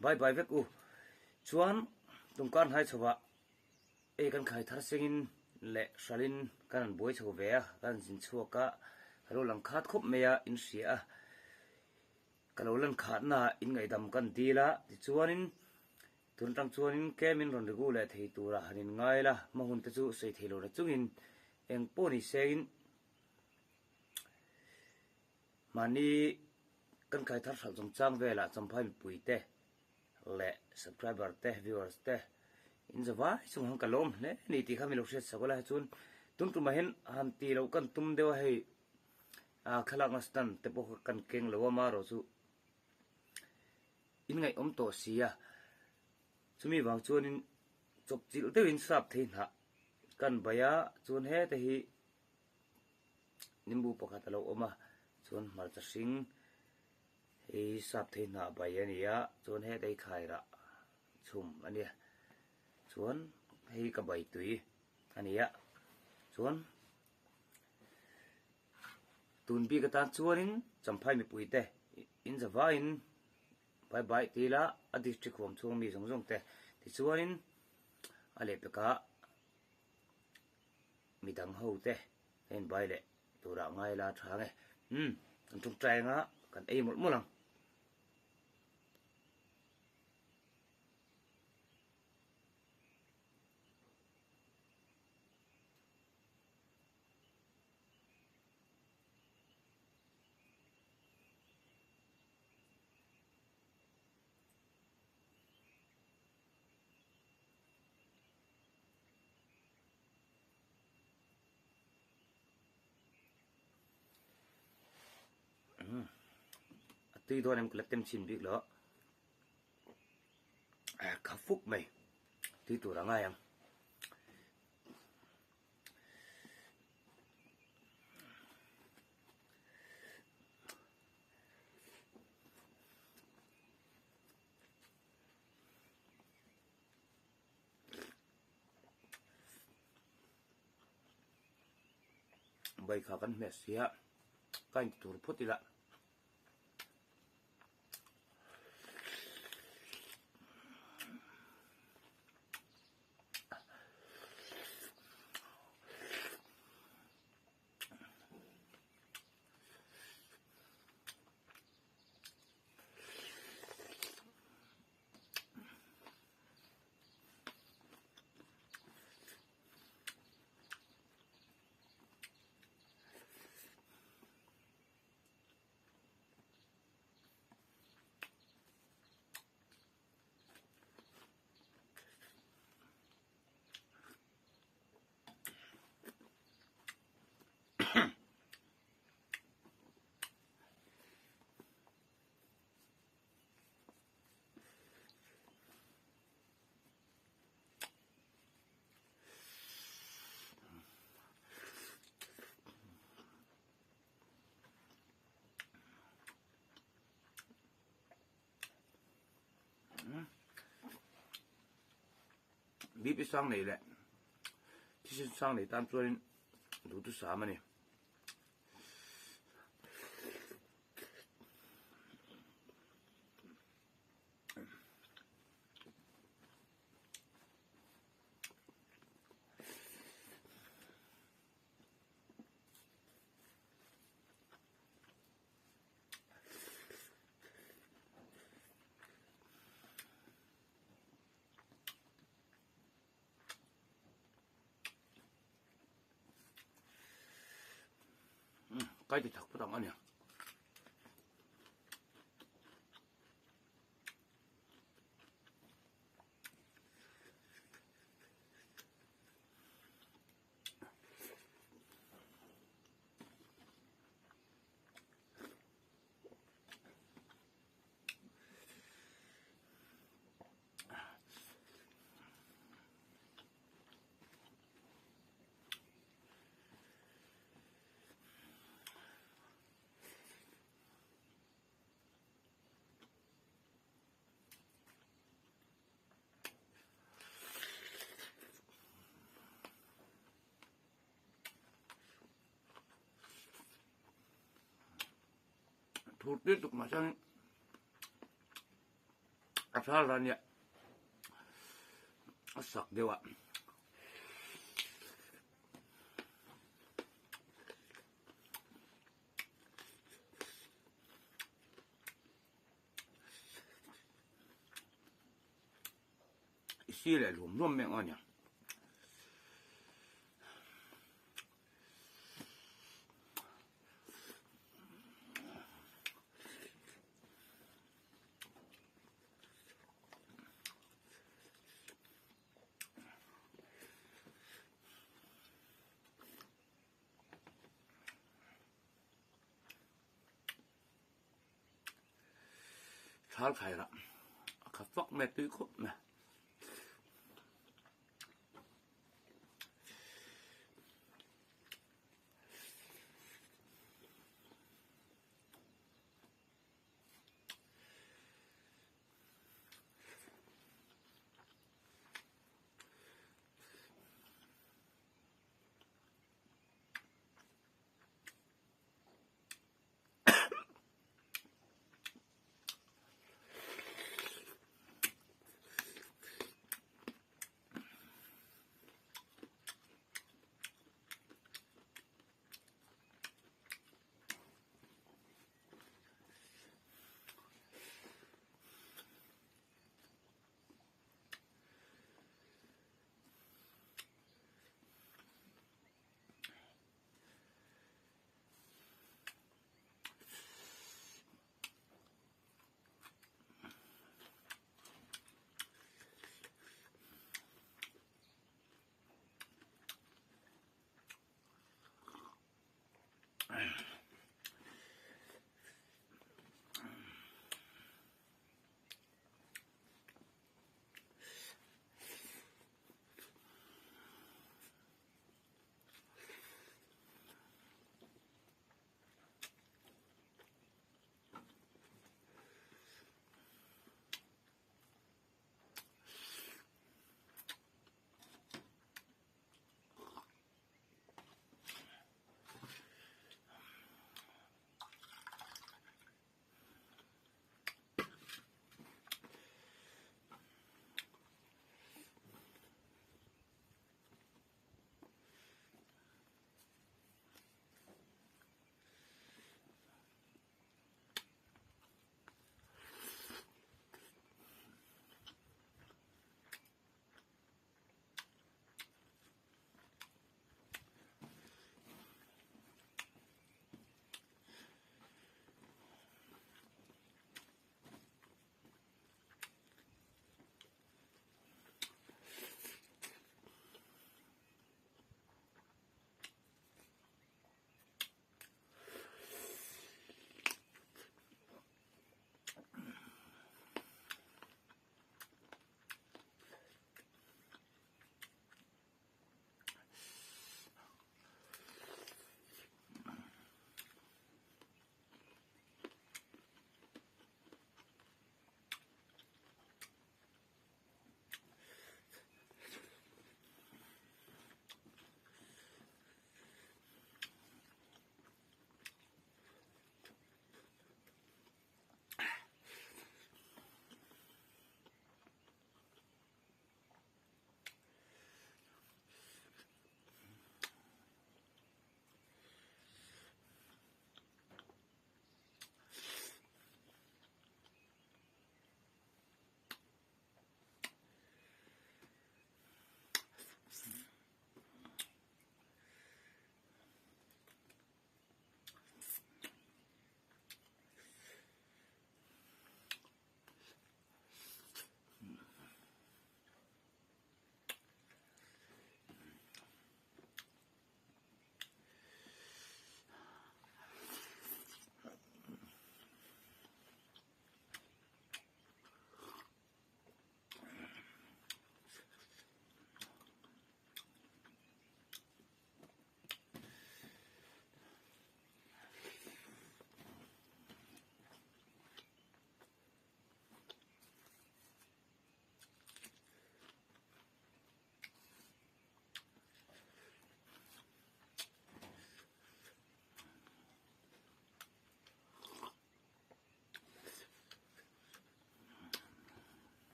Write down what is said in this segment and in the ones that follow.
Bye bye vek u. Chuan tumkar hnai chho ah ei kan khai thar sengin leh hralhin kan han buai chho ve a, kan han zin chhuak a, ka lo lang khat khawp mai a, in hria a. Ka lo lan khatna ah in ngaihdam kan dil a, tichuanin tun atang chuanin tlem in rawn rigu leh thei turah han in ngai la, hma hun te chu sawi thei lo la chungin eng pawh ni sengin Mahni kan khai thar hralh chungchang velah Champhai mipui te leh subscriber te viewers te in za vai chung han ka lawm hle ni tih kha mi lo hriat sak ula chuan tun tumah hian han tih loh kan tum deuh a hei ah thlalakna stand te pawh kha kan keng lo a marawh chu in ngaihawm tawh si a chumi vang chuanin chawpchilh deuhin sap thei hnah kan bai a chuan heta hi. Nimbu pakhat a lo awm a, chuan hmarcha hring hei sap thei hnah bai a ni a, chuan heta hi khairah chhum a nia, chuan hei ka bai tui a ni a, chuan tun bik atan chuanin Champhai mipui te in zavaiin bye bye ti ila a district huam chhung mi zawng zawng te tichuanin a lehpekah. Midang ho te ka inbai leh turah ngai la tha nge. Umm kan tawngtai anga kan ei mawlh mawlh ang. A tui dawn em ka la tem chhin bik lo a kha fuk mai tui tur a ngai ang. Bai kha kan hmeh si a, ka inti tur phawt ila. BP sang nei leh thisen sang nei tan chuanin duhthusam a ni. Kai ti thak phawt ang a nia. Thur tir tuk mah chuan. A thal ran nia a sak deuh a. I si leh hluam hluam mek a nia. Thal khai rah a kha fak mai tui khawp mai.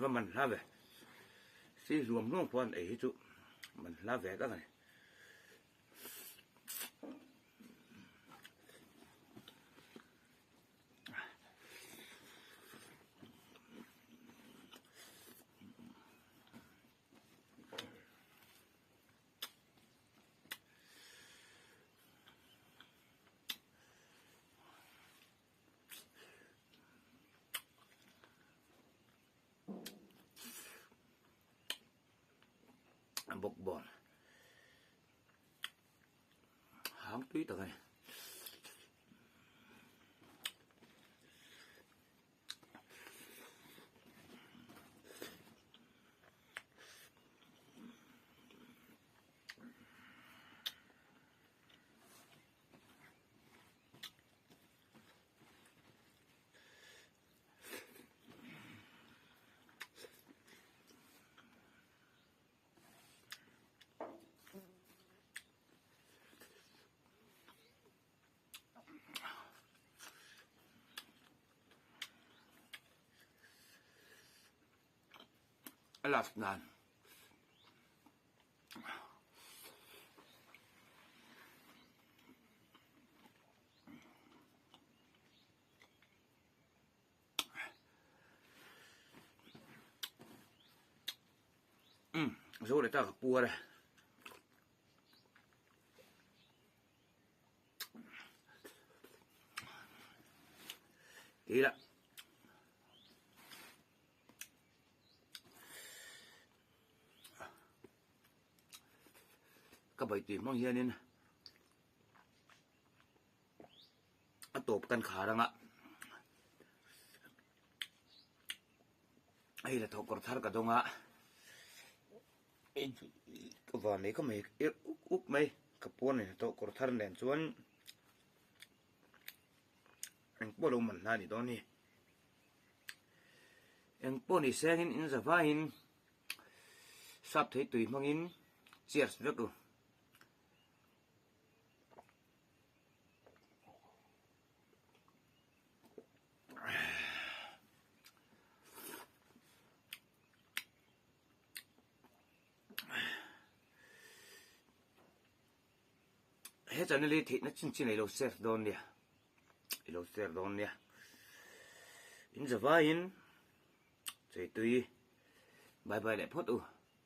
va man hla ve. Si hluam hluam pawh an ei hi chu man hla ve tak a ni. Bawkbawn hang tui tak a ni. A last nan. Umm zo leh ta ka puar e. Tih lah. Ka bai tui hmang hianin a tawp kan khar anga hei la thawk kawr thar ka dawng a ka van nei ka mai er uk uk mai ka pawn in thawk kawr thar nen chuan engpawh lo man hna a ni dawn hi. Eng pawh ni sengin in za vaiin sap thei tui hmangin cheers vek u. He channel hi theihna chin chin a ilo share dawn nia. I lo share dawn nia. In zavaiin cheitui bye bye leh phawt u.